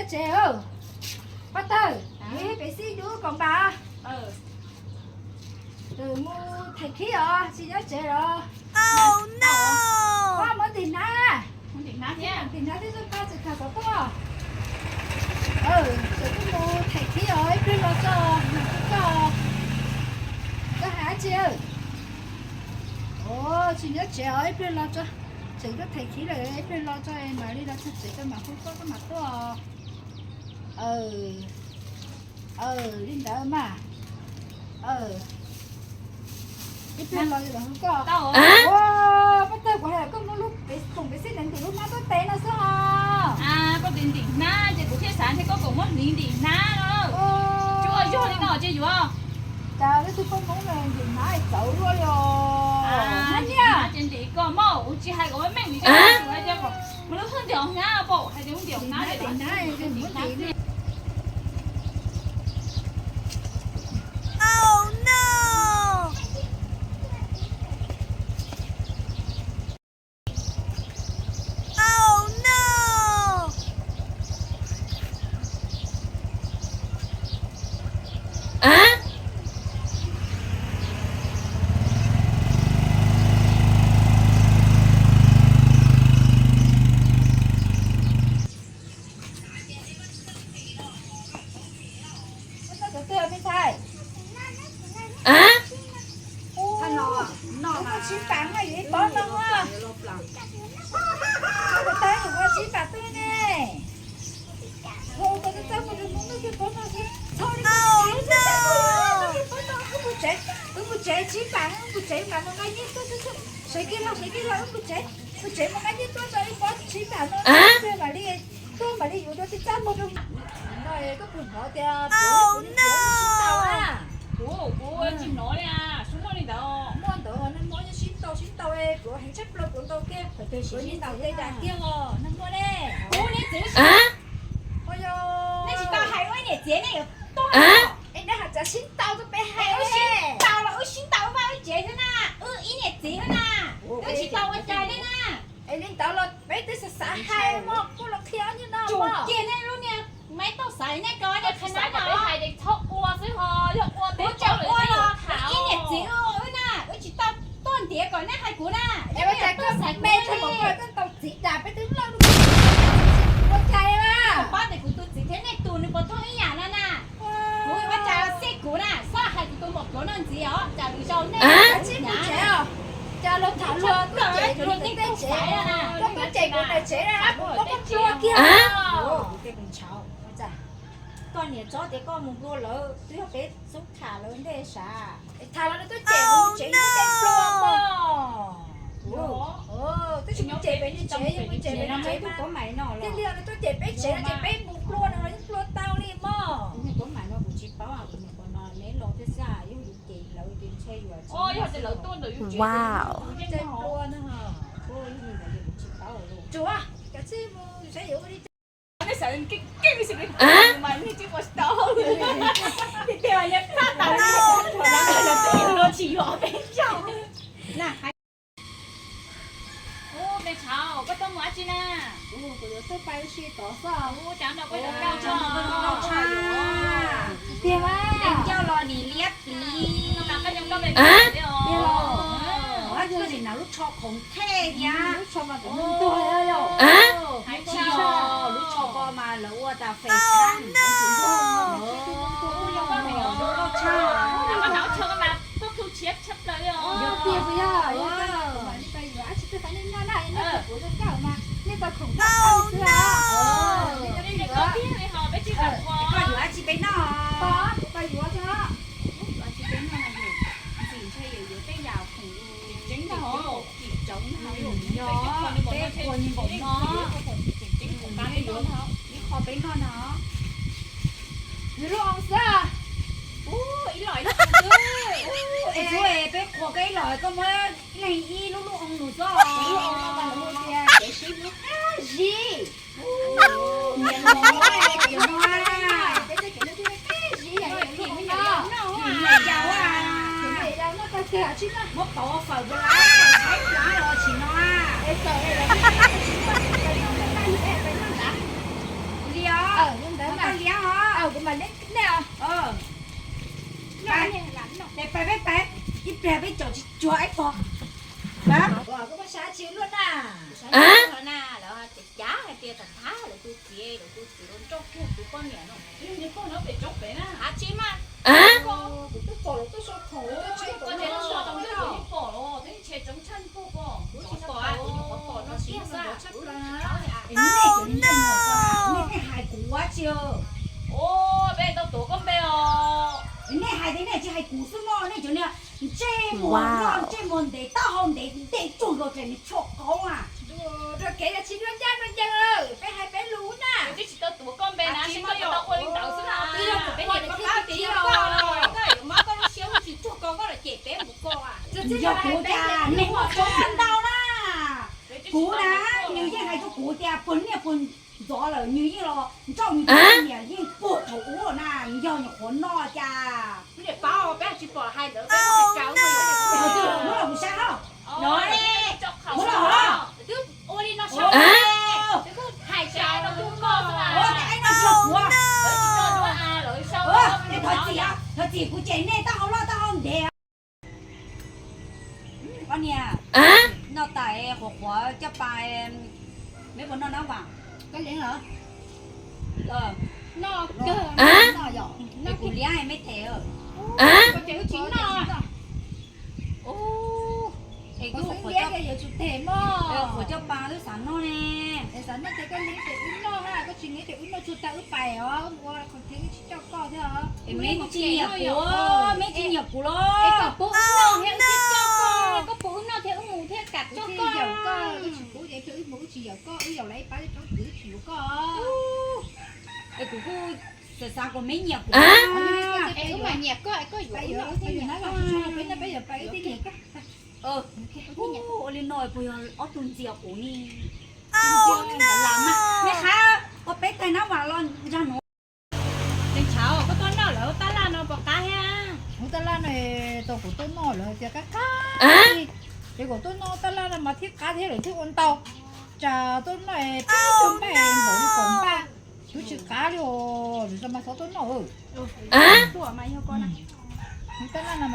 Tsev, pab tawg, pem xij dub kom npam. Mus theem khib os, tsis nyob tsev los? Pab mus ntim hnav, ntim hnav thiab tsis tham xov tooj. Tseem tuaj mus theem khib os, ib pliag los tso, mus tso. Koj hais dab tsi? Tsis nyob tsev os, ib pliag los tso. Tseem tuaj theem khib lawm, ib pliag los tso mam li los txog tsev tso mam hu koj, koj mam tuaj. Li ntawd mas. Ib pliag los mam hu koj. Pab tawg, kuv hais koj muab lub pem, koom pem xij ntawd ntim lub hnab tuaj tes no xwb os. Koj tias ntim hnab ces kuv thiaj xav tias koj kom muab hliv ntim hnab no. Tsis ua zog li no ces yuav. Cas leej twg poj Hmoob ntim hnab txawv luaj li os. Hnab nyiaj ces ntim koj mog, kuv tsis hais kom meej li, hais tias kom muab lub thawj ntim hnab pom hais tias ntim hnab. Tsis pam no yuav ib pob no. Ua tsis pam tuaj ne. Hu tau txaj muag rau Hmoob noj kiag pob no xwb. Txhob li, wb mus tsev, wb mus tsev tsis pam, wb mus tsev mam mus nqa nyiaj tuaj. Sawv kiag los, sawv kiag los, wb mus tsev, mus tsev mus nqa nyiaj tuaj tso ib pob tsis pam no. Mam li tuaj mam li yuav rau tib txaj muag rau. Koj puas hnov tias kuv sib ntaus na? Kuv, kuv tsis hnov li, sub muaj li ntawd. Muaj ntawd, nag hmo nyob sib ntaus sib ntaus, pluav heev tshaj plaws, pluav ntau kiag, pluav sib ntaus tej dag kiag os, nag hmo ne. Kuv niam txiv, nej tsis tau hais ua niam txiv nej yuav tuag. Es nej hais txawm sib ntaus rau peb hais, wb sib ntaus los wb sib ntaus vaj wb tsev xwb na, wb ib niam txiv xwb na, wb tsis tau ua cas li na. Es li ntawd los peb twb xav xav hais mog, kuj los qhia nyiaj no mog. Tsum kiag nej lub niag maiv tauj xaiv nej ko, nej qhia na, peb hais tias txhob ua xwb ho yog ua peb tsis ua los ib niam txiv wb na, wb tsis tau tuaj ntiav kom nej hais kuv na. Es ua cas koj me tshaj kuv, koj ntaus txiv dag peb twb loj, ua cas li na? Pab tias kuv tus txiv thiab nej tus nws puas thooj ib yam no na. Kuv ua cas xij kuv na, xoj hais kuv tus maum pluav no ntxiv os, cas lwm zaus nej tsis mus tsev os. Cas los tham luag tuaj cem kuv tej tsev, koj tuaj cem kuv daim tsev na, kuv muab koj plua kiag. Koj niam txob tias koj mus nplua lawv, twb yog peb xub tham lawv ntej sav. Tham los nws tuaj cem kuv tsev, kuv tej plua mog. Twb tsis mus cem pem nws tsev, yog mus cem pem nws tsev mas thiaj li nws tuaj cem peb tsev, cem peb mus plua no los yeej plua tau li mog. Wow. Tsuav, kav tsij mus saib yuav ua li cas. Mas nej tsis ua tau tiag tiag, yog pab tau los tsis yuav peb zaug. Ub, me tshauv, koj tuaj mus dab tsi na? Kuv yuav tuaj pab ib si tod xwb. Ub, cas no koj yuav lauj tshaj? Tiag mas. Coj los nim liab pliv. Tiag los. Ua yog nim no lub tsho khoov thej thiab. Lub tsho mas kuv tuag yog. Hais tsis yog, lub tsho ko mas lawv ua tas fes thab. Ub, yog koj nim no lauj tshaj. Koj hnav tsho ko mas koj khwv tshiab tshaj plaws li os. Yog tiag puas yog? Yog koj mas li pab yuav dab tsi peb pab nej noj na, nej tau kuv zoo nkauj mas nej tau khoom thaj xwb. Koj yuav dab tsi peb noj? Pab yuav tso. Dab tsi peb noj na yus? Ntxim ntshe yus yuav tej yam khoom tseem ceeb, yog peb ua nyias npaum no, ib qho peb noj no. Nws lub oo xwb. Ub, ib los ib lub oo xwb. Es peb qhuas koj ib los koj muab leej ib lub lub oo lus xwb. Lub oo no mas lawv hu tias kev sib hlub qab zib. Nyiam los kev no, peb tej kev hlub qab zib, yam li lub oo no. Nyiam yau a. Muab pov fawm rau lawv, tshaib plab los tsis no. Li os. Tus txiv los nrauj kiag tus poj niam no. Tus poj no pem tsoov pem na. Hav tsis mas. Kuv twb pom lawm, twb sau thaum twb tsheb thaum twb pom lawm, twb ntshe tsoov tshaj pom pom. Kuv tsis pom, kuv nyuam qhuav pom no kiag xwb. Nej cov nej hais kuv ua tsi? Peb tau tuav koj npe os. Nej hais tias nej tsis hais kuv xwb mog, nej cov niag ntsej muag ntsej muag ntev taub hau ntev ntev tsuag nkaus ces nws tshua qauv a. Rau kev yog tsis luag ncaj luag ncees, peb hais peb lus na. Twb tsis tau tuav koj npe na, seb koj tau ua li ntawd xwb na. Twb yog kuv peb niam thiaj tsis yog koj, koj yuav muab koj lub siab lub ntsws tsuag ko koj los cem peb mus koj a. Yog kuv cas nej muaj tsoom ntau na. Kuv na, nws yeej hais rau kuv tias puag niaj puag ntxov lawm nws yeej los nrauj nws tus poj niam yeej puag thaum ub na, yog nyuam qhuav noj cas. Peb tsis pom hais ntawd, peb hais tsav ua. Muab los kuv saib hos. Muab los hos. Twb ua li no saib, twb hais tsav rau tus koj xwb. Ua cas no tsis yog kuv. Thov txim, thov txim kuv cem nej taub hau loj taub hau ntev. Poj niam, noj tas qhuav qhuav coj pa, meb puas noj nab vas? Koj liab los? Noj kawg, noj yom. Kuv liab meb them. Koj ces wb tsis noj. Es kuv liab ces yuav tsum them mog. Qhuav coj pa wb xav noj ne. Es xav noj ces koj liab ces wb noj na, koj tsis liab ces wb noj tsuag tag wb pais os, ua qhov thiab wb tsis coj koj thiab os. Es meb tsis nyiam kuv, meb tsis nyiam kuv los? Es koj pub wb noj thiab wb thiaj coj koj, koj pub wb noj thiab wb mus thiaj kam coj koj. Koj tsis pub ces wb mus wb tsis yaum koj, wb yaum lawv ib pab coob kuv wb tsis yuav koj. Es kuv kuj xav xav kom meb nyiam kuv. Es wb mas nyiam koj es koj yuav wb noj thiaj nyiam koj. Peb noj peb yuav pais wb thiaj nyiam koj. Ua li no puas yog ob tug ntxias kuv ne? Ntxias ntawd las mas nej qhab ua peb tais nab vas los nrog nuv. Tseem tshav koj tuaj noj lawv tab laj no puas qab thiab? Ub, tab laj no tau kuv tuaj noj lawv tias qab qab li. Ces kuv tuaj noj tab laj no mas thiaj qab thiab lawv thiaj ua ntau. Tsam tuaj noj peb tug npaj npaum li kaum npaj, kuv tsis qab li os, lawv mas txhob tuaj noj. Tab laj no